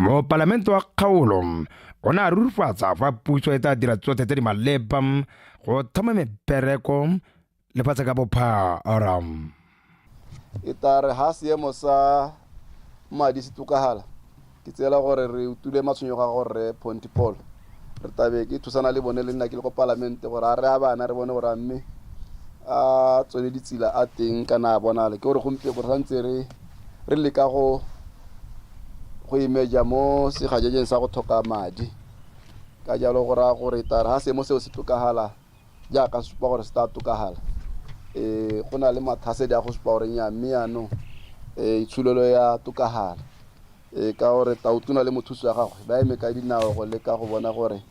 Mopalamente wa kgaolo o ne a rurifatsa fa puso e tla dira tsotlhe tse di maleba go thoma mebereko lefatshe ka bophara. E tla re ha seemo sa madi se tokagala, ke tseela gore re utule matshwenyego a gore re Ponty Paul re tabe ke thusana le bone le nna ke le ko palamente gore a re a bana re bone gore a mme a tsone ditsela a teng kana a bonale. Ke gore gompieno re santse re re leka go go imeja mo segajejeng sa go tlhoka madi. Ka jalo go raya gore tla re ha seemo seo se tokagala jaaka se supa gore se tla tokagala, go na le mathasedi a go supa gore nnyaa mme yaanong itsholelo ya tokagala. Ka gore tautona le mothusi wa gagwe ba eme ka dinao go leka go bona gore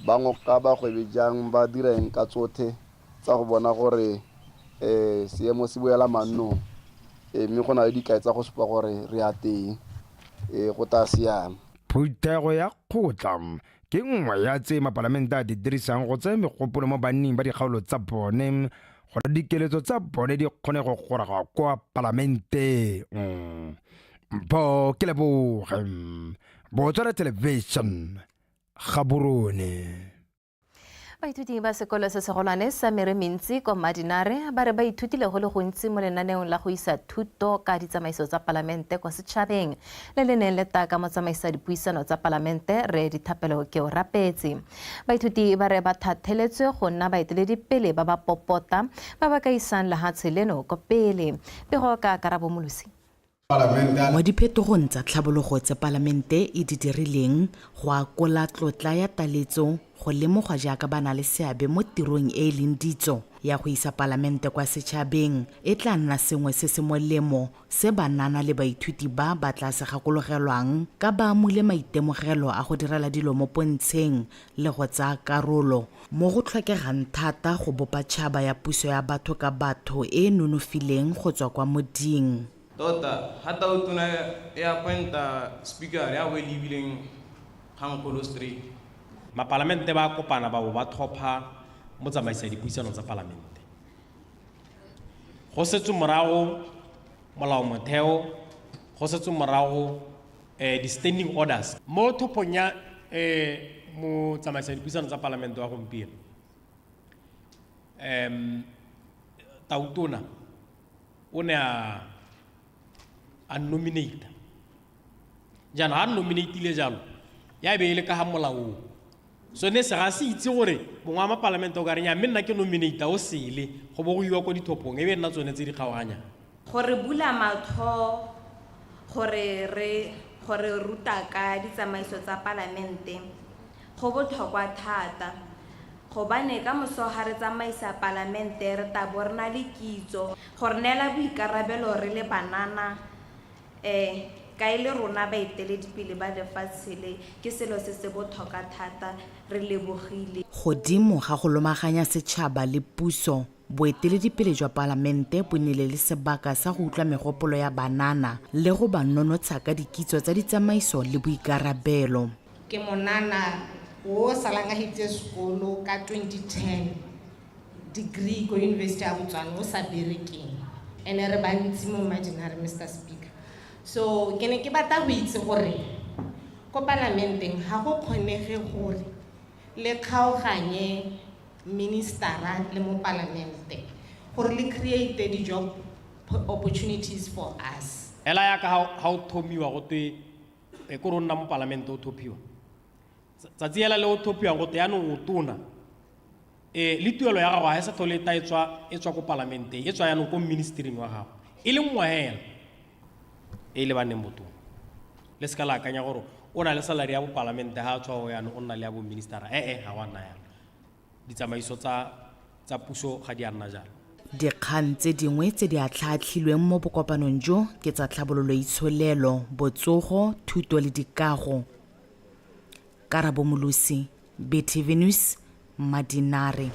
ba ngoka bagwebi jang, ba dira eng ka tsothe tsa go bona gore seemo se boela mannong. Mme go na le dikai tsa go supa gore re ya teng, go tla siama. Phuthego ya kgotla ke nngwe ya tse mapalamente a di dirisang go tsaya megopolo mo banning ba dikgaolo tsa bone gore dikeletso tsa bone di kgone go goroga kwa palamenteng. Mpho ke leboge Botswana Television, Gaborone. Baithuti ba sekolo se segolwane sa Mere Mentsi kwa Mmadinare ba re ba ithutile go le gontsi mo lenaneong la go isa thuto ka ditsamaiso tsa palamente kwa setšhabeng le le neng le taka motsamaisa dipuisano tsa palamente Rre Dithapelo Keorapetse. Baithuti ba re ba thatheletswe go nna baeteledipele ba ba popota ba ba ka isang lehatshe leno ko pele. Pego ka Karabo Molosi. Mo diphetogong tsa tlhabologo tse Palamente e di dirileng go akola tlotla ya taletso go lemogwa jaaka ba na le seabe mo tirong e e leng ditso ya go isa Palamente kwa setšhabeng e tla nna sengwe se se molemo se banana le baithuti ba ba tla se gakologelwang ka ba amule maitemogelo a go direla dilo mo pontsheng le go tsaya karolo mo go tlhokegang thata go bopa tšhaba ya puso ya batho ka batho e e nonofileng go tswa kwa moding. Tota, ha Tautona e appointa Speaker ya bo e lebileng kgangkgolo straight. Mapalamente ba a kopana ba bo ba thopha motsamaisa dipuisano tsa palamente. Go setswe morago molaomotheo, go setswe morago di-standing orders. Mo thophong ya motsamaisa dipuisano tsa palamente wa gompieno, Tautona o ne a nominata. Jaanong ga a nominatile jalo, ya be e le ka ga molaong. Sone se ga se itse gore mongwe wa mapalamente o ka re nya mme nna ke nominata o sele go bo go iwa ko dithophong e be nna tsone tse di kgaoganyang. Go re bula matlho, gore re go re ruta ka ditsamaiso tsa palamente go botlhokwa thata gobane ka moso ga re tsamaisa palamente re tla bo re na le kitso. Go re neela boikarabelo re le banana ka e le rona baeteledipele ba lefatshe le ke selo se se botlhokwa thata, re lebogile. Godimo ga go lomaganya setšhaba le puso, boeteledipele jwa palamente bo nnile le sebaka sa go utlwa megopolo ya banana le go ba nonotsha ka dikitso tsa ditsamaiso le boikarabelo. Ke monana o o salang a hitse sekolo ka 2010 degree ko University ya Botswana o sa berekeng, ene re bantsi mo Mmadinare, Mister Speaker. So ke ne ke batla go itse gore ko palamenteng ga go kgonege gore le kgaoganye ministera le mo palamente gore le create di-job opportunities for us. Hela yaka ha o thomiwa go twe e kore o nna mo palamente o thophiwa. Tsatsi hela le o thophiwang go twe yaanong o tona. Le tuelo ya gago ga e sa tlhole e ta e tswa ko palamenteng, e tswa yaanong ko ministering wa gago. E le nngwe hela e e lebaneng botona. Le seka la akanya gore o na le salary ya bopalamente ha a tswa o yaanong o nna le ya bo ministera. Ee, ga go a nna yalo. Ditsamaiso tsa puso ga di a nna jalo. Dikgang tse dingwe tse di atlhaatlhilweng mo bokopanong jo ke tsa tlhabololo itsholelo, botsogo, thuto le dikago. Karabo Molosi, BTV News, Mmadinare.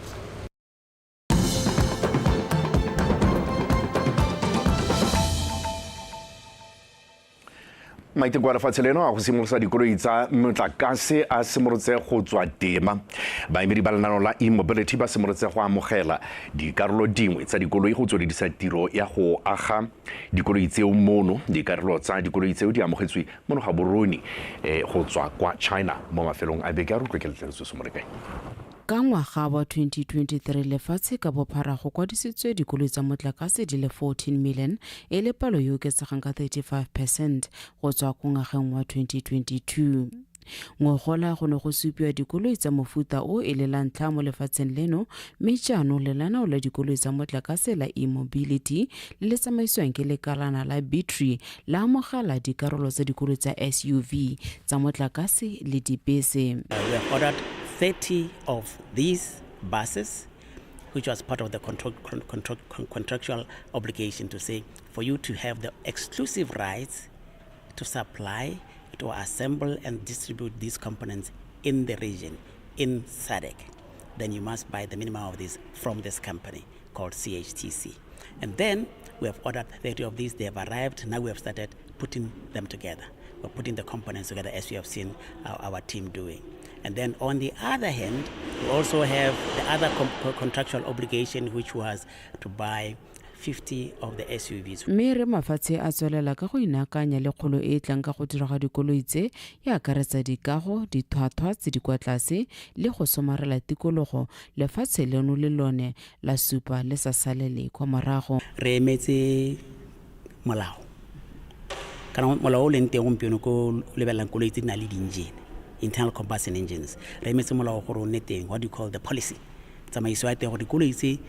Maiteko a lefatshe leno a go simolosa dikoloi tsa motlakase a simolotse go tswa tema. Baemedi ba lenaneo la e-mobility ba simolotse go amogela dikarolo dingwe tsa dikoloi go tsweledisa tiro ya go aga dikoloi tseo mono. Dikarolo tsa dikoloi tseo di amogetswe mono Gaborone go tswa kwa China mo mafelong a beke a. Re utlwe ke letleletswe Somolekae. Ka ngwaga wa 2023, lefatshe ka bophara go kwadisitswe dikoloi tsa motlakase di le 14 million, e le palo e oketsegang ka 35% go tswa ko ngwageng wa 2022. Ngogola go ne go supiwa dikoloi tsa mofuta o e le la ntlha mo lefatsheng leno, mme jaanong lenaneo la dikoloi tsa motlakase la e-mobility le le tsamaisiwang ke lekalana la Bitry la amogela dikarolo tsa dikoloi tsa SUV tsa motlakase le dibese. We have ordered 30 of these buses, which was part of the contractual obligation to say for you to have the exclusive rights to supply, to assemble and distribute these components in the region, in SADC, then you must buy the minimum of these from this company called CHTC. And then we have ordered 30 of these, they have arrived, now we have started putting them together. We're putting the components together as we have seen our team doing. And then on the other hand, we also have the other contractual obligation, which was to buy 50 of the SUVs. Mme re mafatshe a tswelela ka go inaakanya le kgolo e e tlang ka go dira ga dikoloi tse, e akaretsa dikago, dithwathwa tse di kwa tlase le go somarela tikologo, lefatshe leno le lone la supa le sa salele kwa morago. Re emetse molao, kana molao o leng teng gompieno ko o lebelelang koloi tse di nang le di-engine, internal combustion engines. Re emetse molao gore o nne teng, what do you call the policy, tsamaiso ya teng, gore dikoloi tse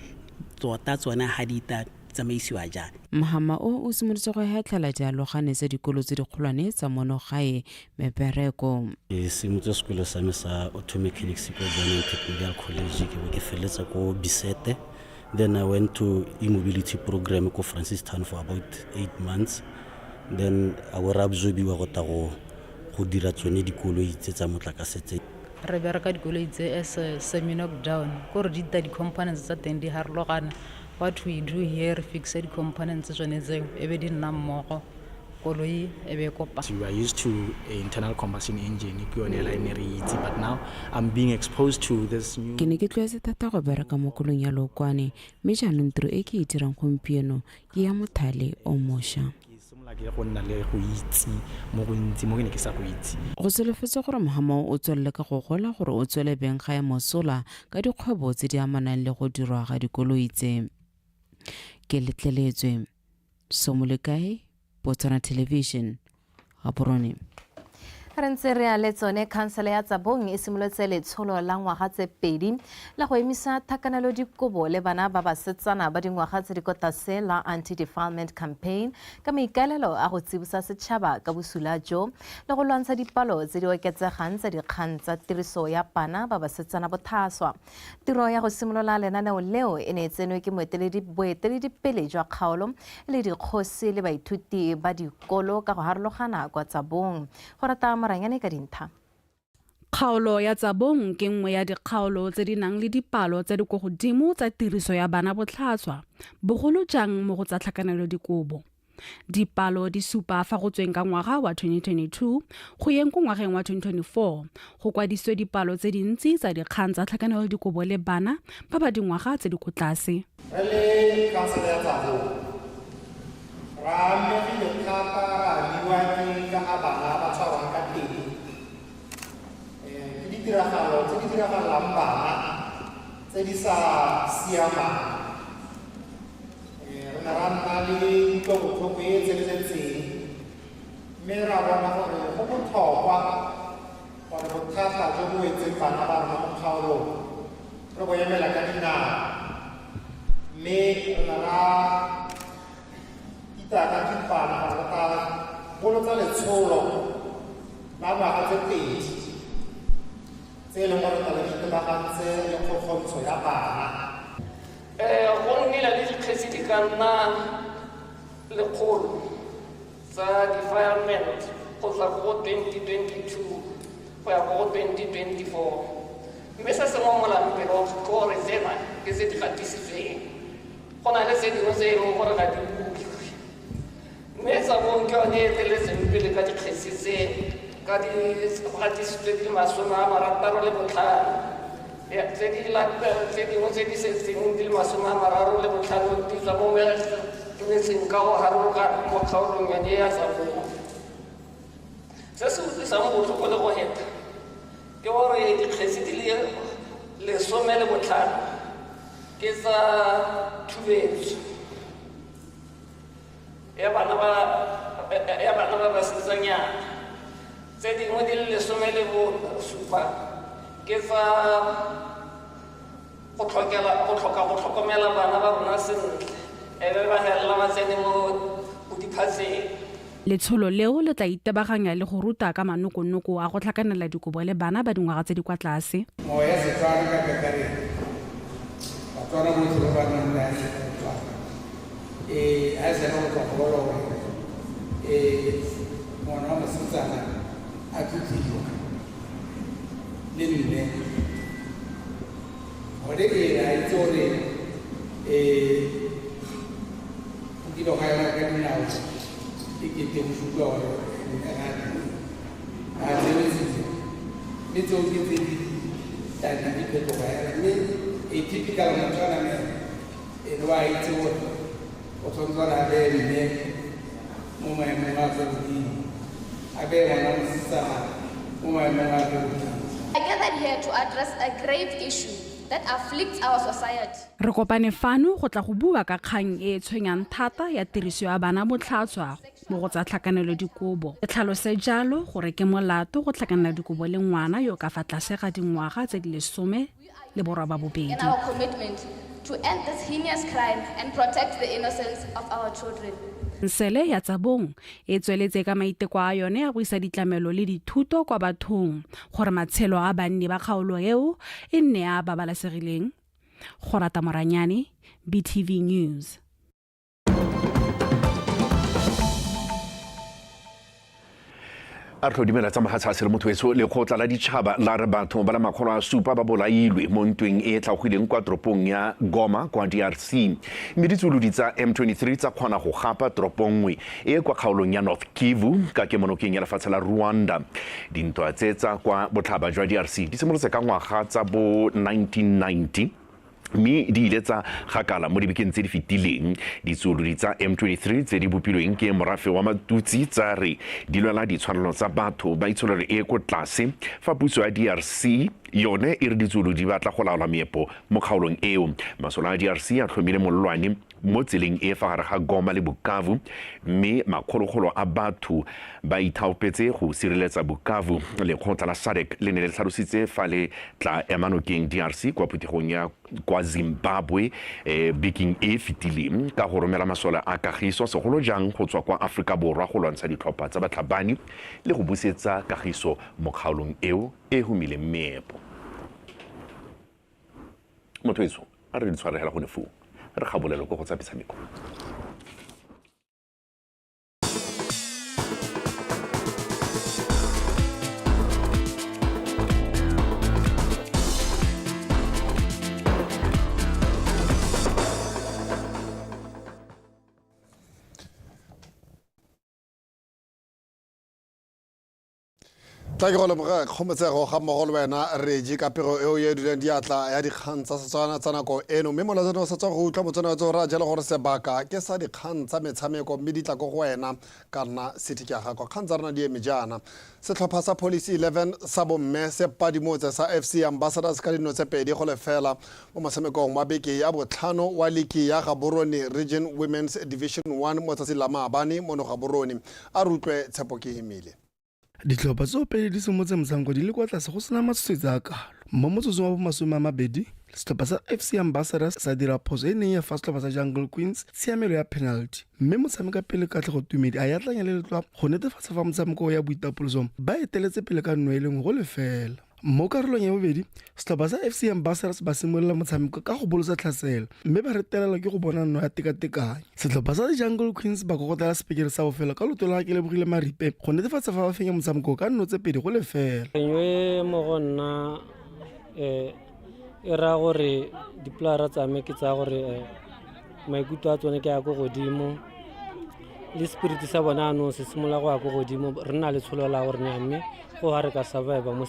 tota tsone ga di ta tsamaisiwa jang. Mohama o o simolotse go hetlhela dialogane tsa dikolo tse dikgolwane tsa mono gae mebereko. Ke simotse sekolo sa me sa auto mechanics ko Jwaneng Technical College, ke bo ke feleletsa ko Bisete. Then I went to e-mobility program ko Francistown for about 8 months, then a bo re absorbiwa go ta go dira tsone dikoloi tse tsa motlakase tse. Re bereka dikoloi tse as a semi knockdown, kore di ta di-components tsa teng di harologana. What we do here, re fixe di-components tsone tseo, e be di nna mmogo, koloi e be kopa. We are used to a internal combustion engine, ke yone hela e ne re itse, but now I'm being exposed to this new Ke ne ke tlwaetse thata go bereka mo koloing ya leokwane, mme jaanong tiro e ke e dirang gompieno ke ya mothale o mošwa. Ke simolola ke go nna le go itse mo gontsi mo ke ne ke sa go itse. Go solofetse gore mohama o tswelele ka go gola gore o tswele beng gae mosola ka dikgwebo tse di amanang le go dirwa ga dikoloi tse. Ke letleletswe Somolekae, Botswana Television, Gaborone. Re ntse re ya le tsone. Khansele ya Tsabong e simolotse letsholo la ngwaga tse 2 la go emisa thakanelo dikobo le bana ba basetsana ba dingwaga tse di ko tlase la anti-defilement campaign, ka maikaelelo a go tsibosa setšhaba ka bosula jo le go lwantsha dipalo tse di oketsegang tsa dikgang tsa tiriso ya bana ba basetsana bothaswa. Tiro ya go simolola lenaneo leo e ne e tsenwe ke boeteledipele jwa kgaolo le dikgosi le baithuti ba dikolo ka go harologana kwa Tsabong. Go rata Moranyane ka dintha. Kgaolo ya Tsabong ke nngwe ya dikgaolo tse di nang le dipalo tse di kwa godimo tsa tiriso ya bana botlhaswa, bogolo jang mo go tsa tlhakanelo dikobo. Dipalo di supa fa go tsweng ka ngwaga wa 2022 go yeng ko ngwageng wa 2024, go kwadisitswe dipalo tse dintsi tsa dikgang tsa tlhakanelo dikobo le bana ba ba dingwaga tse di ko tlase. Re le khansele ya Tsabong, ra amegile thata, ra amiwa ke ka ga bana ba tshwarwang ka teng ke ditiragalo tse di diragalelang bana tse di sa siamang. Re ne ra nna le kutlobotlhoko e e tseneletseng, mme ra bona gore go botlhokwa gore bothata jo bo wetseng bana ba rona mo kgaolong re bo emela ka dinao, mme re ne ra itaka thupana gore re tla bolotsa letsholo la ngwaga tse 2 tse e leng gore tla be di itebagantse le kgokgontsho ya bana. Go nnile le dikgetsi di ka nna 100 tsa defilement go tla ko go 2022 go ya ko go 2024, mme se se ngomolang pelo ke gore tsena ke tse di gatisitsweng, go na le tse dingwe tse e leng gore ga di buiwe. Mme Tsabong ke yone e eteletseng pele ka dikgetsi tse ka di gatisitswe di le 65. Tse di tse dingwe tse di setseng di le 35 di tswa mo metseng ka go harologana mo kgaolong yone ya Tsabong. Se se utlwisang botlhoko le go heta ke gore dikgetsi di le 15 ke tsa thubetso ya bana ba basetsanyana, tse dingwe di le 17 ke tsa go tlhoka go tlhokomela bana ba rona sentle, e be ba felela ba tsene mo bodiphatseng. Letsholo leo le tla itebaganya le go ruta ka manokonoko a go tlhakanela dikobo le bana ba dingwaga tse di kwa tlase. Ngwao ya Setswana ka kakaretso, Batswana botlhe ba ba nang le Setswana, a e sena go tswa go gore ngwana wa mosetsana a tlotliwa le mme gone ee a itse gore go kile ga ema ka dinao e kete go supa gore ga tsewe sentle, mme tseo ke tse di tlang diphetogo hela. Mme a typical Motswana man ene wa itse gore o tshwanetse gore a beye mme mo maemong a kwa godimo, a beye ngwana mosetsana mo maemong a kwa godimo. I gathered here to address a grave issue that afflicts our society. Re kopane fano go tla go bua ka kgang e e tshwenyang thata ya tiriso ya bana botlhatswa mo go tsa tlhakanelo dikobo. E tlhalose jalo gore ke molato go tlhakanela dikobo le ngwana yo ka fa tlase ga dingwaga tse di 18. In our commitment to end this heinous crime and protect the innocence of our children. Khansele ya Tsabong e tsweletse ka maiteko a yone a go isa ditlamelo le dithuto kwa bathong gore matshelo a banni ba kgaolo eo e nne a a babalesegileng. Gorata Moranyane, BTV News. A re tlhodimela tsa mohatshe a se le motho weso. Lekgotla la ditšhaba la re batho ba le 700 ba bolailwe mo ntweng e e tlhagogileng kwa toropong ya Goma kwa DRC, mme ditsolodi tsa M23 tsa kgona go gapa toropo nngwe e kwa kgaolong ya North Kivu ka kemonokeng ya lefatshe la Rwanda. Dintwa tse tsa kwa botlhaba jwa DRC di simolotse ka ngwaga tsa bo 1990 mme di ile tsa gakala mo dibekeng tse di fetileng. Ditsuolodi tsa M23 tse di bopilweng ke morafe wa Matutsi tsa re di lwela ditshwanelo tsa batho ba itsholelo e ko tlase, fa puso ya DRC yone e re ditsuolodi di batla go laola meepo mo kgaolong eo. Masole a DRC a tlhomile molelwane mo tseleng e fa gare ga Goma le Bukavu, mme makgolokgolo a batho ba ithaopetse go sireletsa Bukavu. Lekgotla la SADC le ne le tlhalositse fa le tla ema nokeng DRC kwa phuthegong ya kwa Zimbabwe bekeng e fetileng ka go romela masole a kagiso, segolo jang go tswa kwa Aforika Borwa, go lwantsha ditlhopha tsa batlhabani le go busetsa kagiso mo kgaolong eo e humileng meepo. Motho etso a re di tshwaregela gone foo, re gabolelo ko go tsa metshameko. Tla ke go leboge kgomotsego ga mmogo le wena Regi ka pego eo e duleng diatla ya dikgang tsa Setswana tsa nako eno. Mme molatsane o sa tswa go utlwa motswana wa ra jalo gore sebaka ke sa dikgang tsa metshameko, mme di tla ko go wena ka nna City ke ya gago. Kgang tsa rona di eme jaana: setlhopha sa Police 11 sa bomme se padimotse sa FC Ambassadors ka dino tse 2-0 mo motshamekong wa beke ya botlhano wa liki ya Gaborone Region Women's Division 1 mo tsatsing la maabane mono Gaborone. A re utlwe Tshepo Kehemile. Ditlhopha tseo pele di simolotse motshameko di le kwa tlase go sena matshosetsi a kalo. Mo motsotsong wa bo 20, setlhopha sa FC Ambassadors sa dira phoso e neng ya fa setlhopha sa Jungle Queens tshiamelo ya penalty, mme motshameka pele Katlego Tumedi a yatlanya le letlwa go netefatsa fa motshameko ya boitapoloso ba eteletse pele ka 1-0. Mo karolong ya bobedi, setlhopha sa FC Ambassadors ba simolola motshameko ka go bolotsa tlhaselo, mme ba retelelwa ke go bona nno ya tekatekanyo. Setlhopha sa Jungle Queens ba kokotela sepekere sa bofelo ka loto la Kelebogile Maripe go netefatsa fa ba fenya motshameko ka 2-0. Phenyo e mo go nna e raya gore dipolara tsa me ke tsaya gore maikutlo a tsone ke a ko godimo, Le spirit sa bona anong se simolola go ya ko godimo, re nna le tsholo la gore nya mme go ga re ka survive mo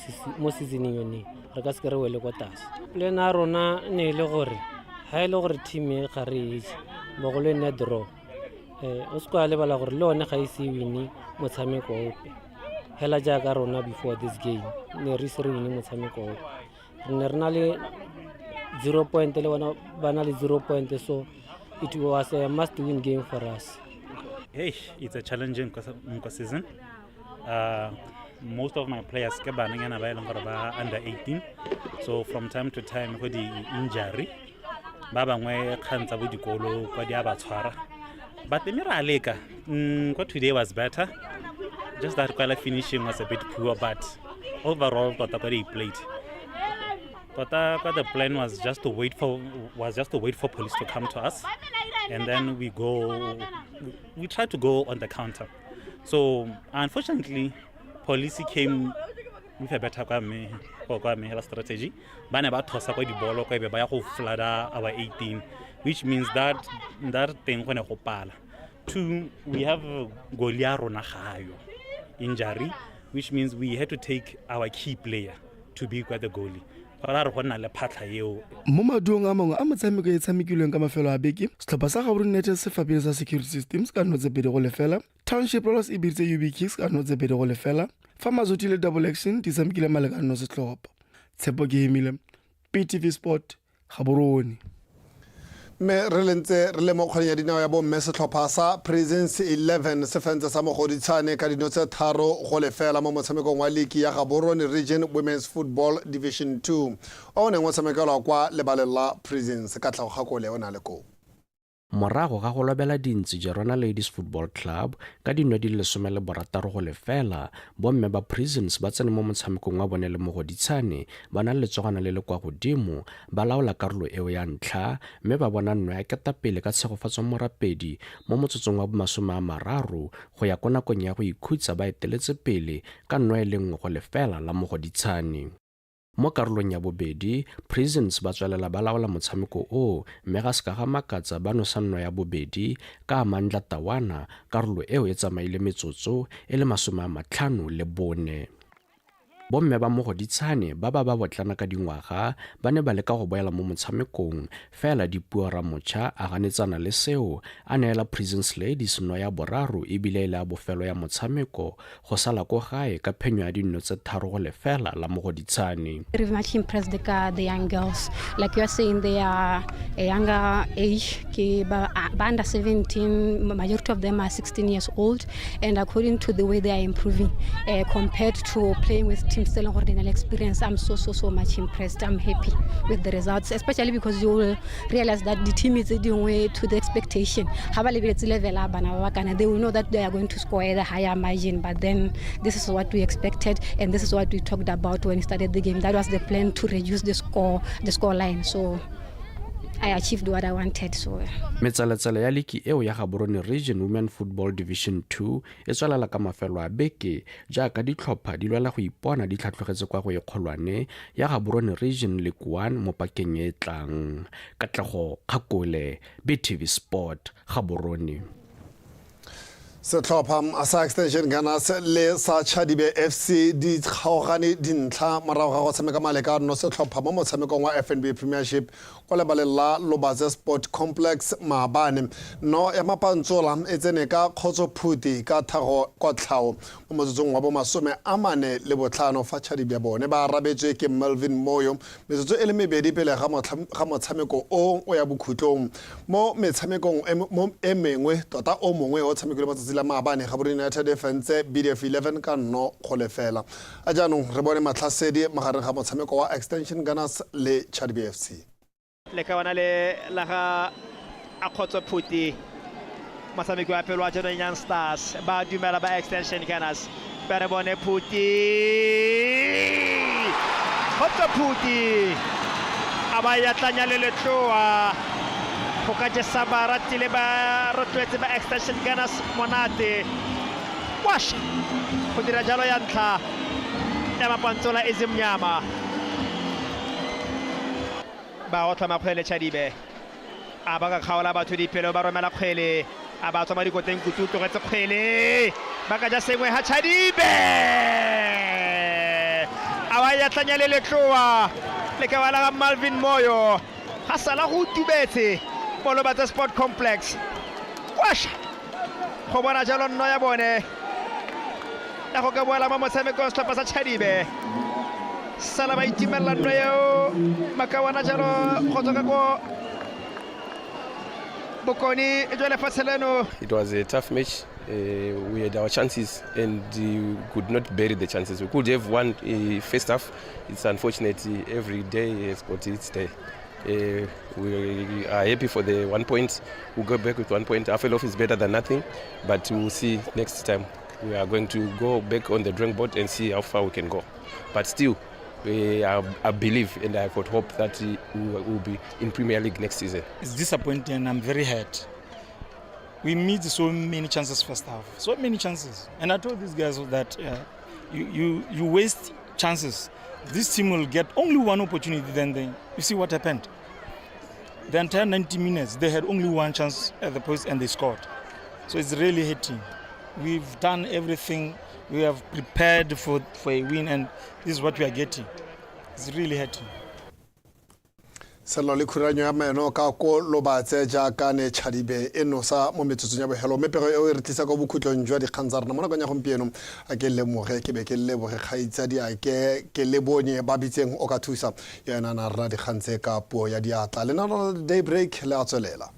seasoneng yone, re ka seke re wele kwa tlase. Plan ya rona ne e le gore ga e le gore team e ga re e je, bogolo e nne draw. O se kwa lebala gore le one ga ise e wine motshameko ope hela jaaka rona. Before this game ne re ise re wine motshameko ope, re ne re na le 0 point, le bona ba na le 0 point, so it was a must win game for us. Hey, it's a challenging season. Most of my players ke bananyana ba e leng gore ba under 18, so from time to time go di injury, ba bangwe kgang tsa bo dikolo kwa di a ba tshwara, but mme re a leka. Kwa today was better, just that kwala finishing was a bit poor, but overall tota kwa they played tota kwa the plan was just to wait for police to come to us and then we try to go on the counter. So unfortunately police came with a better kwa mme kwa mme hela strategy. Ba ne ba thosa kwa dibolo kwa ebe ba ya go flooda our 18, which means that that thing go ne go pala. Two, we have goalie ya rona gayo injury, which means we had to take our key player to be kwa the goalie, go ra re go nna le phatlha eo. Mo maduong a mangwe a metshameko e tshamekilweng ka mafelo a beke, setlhopha sa Gaborone United se fapile sa Security Systems ka 0-2-0. Township Rollers e biditse UB Kicks ka 0-2-0, fa Mazothi le Double Action di tshamekile malekano setlhopha. Tshepo ke emile, BTV Sport, Gaborone. Mme re le ntse re le mo kgweding ya dinao ya bomme, setlhopha sa Prisons 11 se fentse sa Mogoditshane ka 3-0 mo motshamekong wa liki ya Gaborone Region Women's Football Division 2 o o neng o tshamekelwa kwa lebaleng la Prisons. Ka tlhago gakole o na le koo. Morago ga go lobela dintsi Jerona Ladies Football Club ka 16-0, bomme ba Prisons ba tsene mo motshamekong wa bone le Mogoditshane ba na le letsogwana le le kwa godimo, ba laola karolo eo ya ntlha mme ba bona nno ya ketapele ka Tshegofatso Morapedi mo motsotsong wa bo-30 go ya ko nakong ya go ikhutsa ba eteletse pele ka 1-0 la Mogoditshane. Mo karolong ya bobedi, Prisons ba tswelela ba laola motshameko oo mme ga se ka ga makatsa ba nosa nno ya bobedi ka Amandla Tawana karolo eo e tsamaile metsotso e le 54. Bomme ba Mogoditshane ba ba ba botlana ka dingwaga ba ne ba leka go boela mo motshamekong, fela Dipuo Ramotšha a ganetsana le seo, a neela Prisons Ladies no ya boraro ebile e le ya bofelo ya motshameko go sala ko gae ka phenyo ya 3-0 la Mogoditshane. Very much impressed ka the young girls. Like you are saying, they are a younger age, ke ba under 17, majority of them are 16 years old, and according to the way they are improving, compared to playing with teams tse leng gore di na le experience, I'm so so so much impressed. I'm happy with the results, especially because you will realize that the team is dingwe to the expectation. Ha ba lebeletse level ya bana ba ba kana, they will know that they are going to score at a higher margin, but then this is what we expected and this is what we talked about when we started the game. That was the plan, to reduce the score line. So I achieved what I wanted. So Metseletsele ya liki eo ya Gaborone Region Women Football Division 2 e tswelela ka mafelo a beke jaaka ditlhopha di lwela go ipona di tlhatlogetse kwa go e kgolwane ya Gaborone Region League 1 mo pakeng e e tlang. Katlego Kgakole, BTV Sport, Gaborone. Setlhopha sa Extension Gunners le sa Chadibe FC di kgaogane dintlha morago ga go tshameka malekano setlhopha mo motshamekong wa FNB Premiership kwa lebaleng la Lobatse Sport Complex maabane. No ya mapantsola e tsene ka Kgotso Phuti ka thago kwa tlhao mo motsotsong wa bo-45, fa Chadibe bone ba arabetswe ke Melvin Moyo metsotso e le 2 pele ga motshameko o o ya bokhutlong. Mo metshamekong e mengwe tota, o mongwe o tshamekile matsatsi la maabane, Gaborone United e fentse BDF 11 ka 1-0. A jaanong re bone matlhasedi magareng ga motshameko wa Extension Gunners le Chadibe FC. Le ka bona le la ga a Kgotso Phuti, motshameki wa pele wa Jwaneng Young Stars. Ba dumela ba Extension Gunners, ba re bone Phuti, Kgotso Phuti a ba yatlanya le letloa go ka jesa barati le ba rotloetse ba Extension Gunners monate washa go dira jalo ya ntlha ya mapantsola e Zimnyama. Ba otlha makgwele, Chadibe a ba ka kgaola batho dipelo, ba romela kgwele. A ba tswa mo dikoteng, Kutu o tlogetse kgwele, ba ka ja sengwe ha Chadibe a ba ya tlanya le letloa le ka bala ga Malvin Moyo, ga sala go tubetse mo Lobatse Sport Complex. Kwasha go bona jalo nno ya bone ya go ka boela mo motshamekong setlhopha sa Chadibe, sala ba itumelela nno eo makawana jalo go tswa ka ko bokone jwa lefatshe leno. It was a tough match. We had our chances and we could not bury the chances. We could have won first half. It's unfortunate, every day has got its day. We are happy for the 1 point. We'll go back with 1 point. Half a loaf is better than nothing, but we'll see next time. We are going to go back on the drawing board and see how far we can go. But still, I believe and I've got hope that we will be in Premier League next season. It's disappointing and I'm very hurt. We missed so many chances first half, so many chances. And I told these guys that you waste chances. This team will get only one opportunity, then you see what happened. The entire 90 minutes, they had only one chance at the post and they scored. So it's really hurting. We've done everything. We have prepared for a win, and this is what we are getting. It's really hurting. Sello le khuranyo ya meno ka ko Lobatse jaaka ne Chadibe e nosa mo metsotsong ya bogelo, mme pego eo e re tlisa kwa bokhutlong jwa dikgang tsa rona mo nakong ya gompieno. A ke lemoge ke be ke leboge kgaitsadi a ke lebonye ba bitseng o ka thusa yo ena na rena dikgang tse ka puo ya diatla. Lenaneo la Daybreak le a tswelela.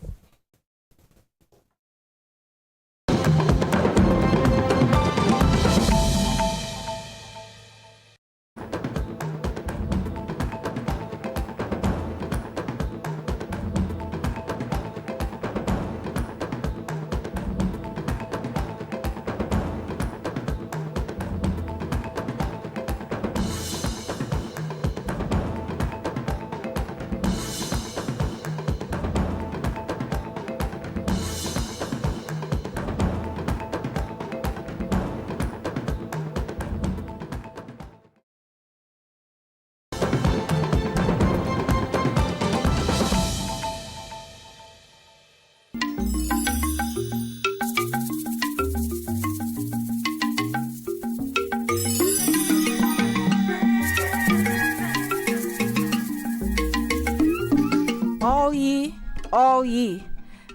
All ye, all ye.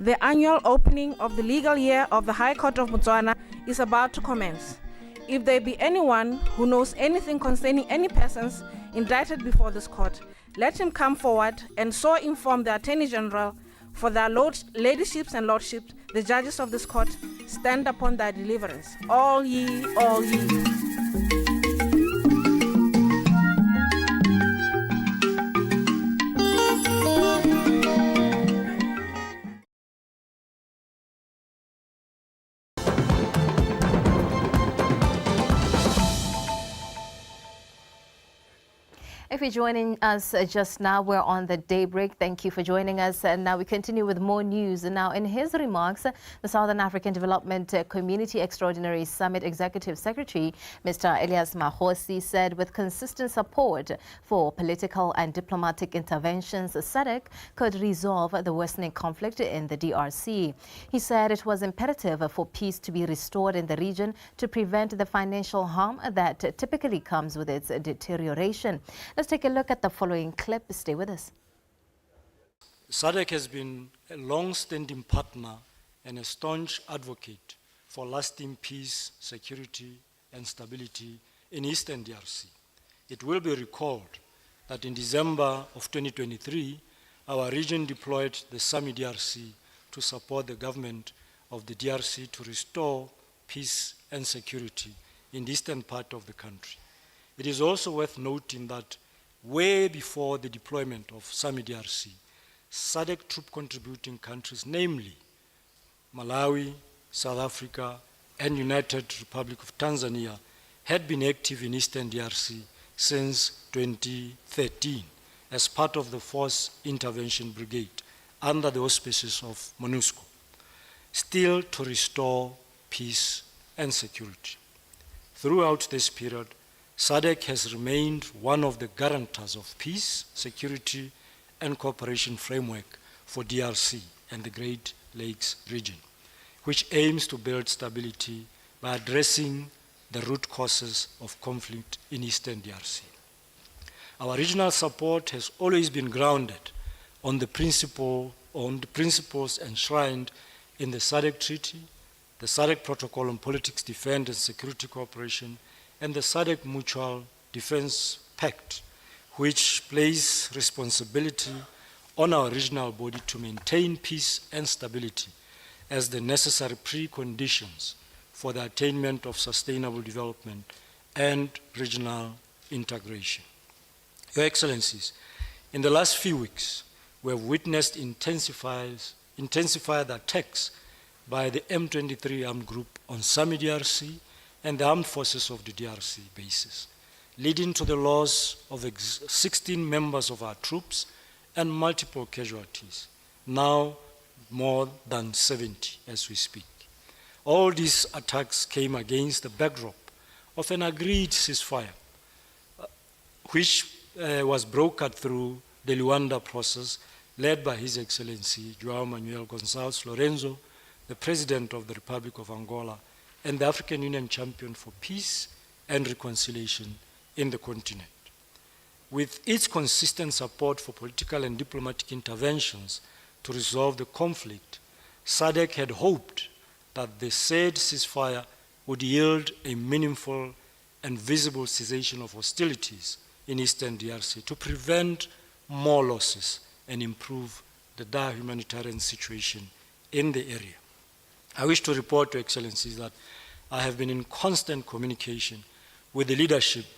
The annual opening of the legal year of the High Court of Botswana is about to commence. If there be anyone who knows anything concerning any persons indicted before this court, let him come forward and so inform the Attorney General, for their ladyships and lordships, the judges of this court, stand upon their deliverance. All ye, all ye. If you're joining us just now, we're on the Daybreak. Thank you for joining us. And now we continue with more news. Now, in his remarks, the Southern African Development Community Extraordinary Summit Executive Secretary, Mr. Elias Magosi, said with consistent support for political and diplomatic interventions, SADC could resolve the worsening conflict in the DRC. He said it was imperative for peace to be restored in the region to prevent the financial harm that typically comes with its deterioration. Let's take a look at the following clip. Stay with us. SADC has been a long-standing partner and a staunch advocate for lasting peace, security, and stability in Eastern DRC. It will be recalled that in December of 2023, our region deployed the SAMIDRC to support the government of the DRC to restore peace and security in the eastern part of the country. It is also worth noting that way before the deployment of SAMIDRC, SADC troop contributing countries, namely Malawi, South Africa, and United Republic of Tanzania, had been active in Eastern DRC since 2013 as part of the Force Intervention Brigade under the auspices of MONUSCO, still to restore peace and security. Throughout this period, SADC has remained one of the guarantors of peace, security, and cooperation framework for DRC and the Great Lakes region, which aims to build stability by addressing the root causes of conflict in Eastern DRC. Our regional support has always been grounded on the principle on the principles enshrined in the SADC Treaty, the SADC Protocol on Politics, Defense and Security Cooperation, and the SADC Mutual Defense Pact, which place responsibility on our regional body to maintain peace and stability as the necessary preconditions for the attainment of sustainable development and regional integration. Your Excellencies, in the last few weeks, we have witnessed intensified attacks by the M23 armed group on SAMIDRC and the armed forces of the DRC bases, leading to the loss of 16 members of our troops and multiple casualties, now more than 70 as we speak. All these attacks came against the backdrop of an agreed ceasefire, which was brokered through the Luanda process, led by His Excellency João Manuel Gonçalves Lourenço, the President of the Republic of Angola, and the African Union champion for peace and reconciliation in the continent. With its consistent support for political and diplomatic interventions to resolve the conflict, SADC had hoped that the said ceasefire would yield a meaningful and visible cessation of hostilities in Eastern DRC to prevent more losses and improve the dire humanitarian situation in the area. I wish to report to Excellencies that I have been in constant communication with the leadership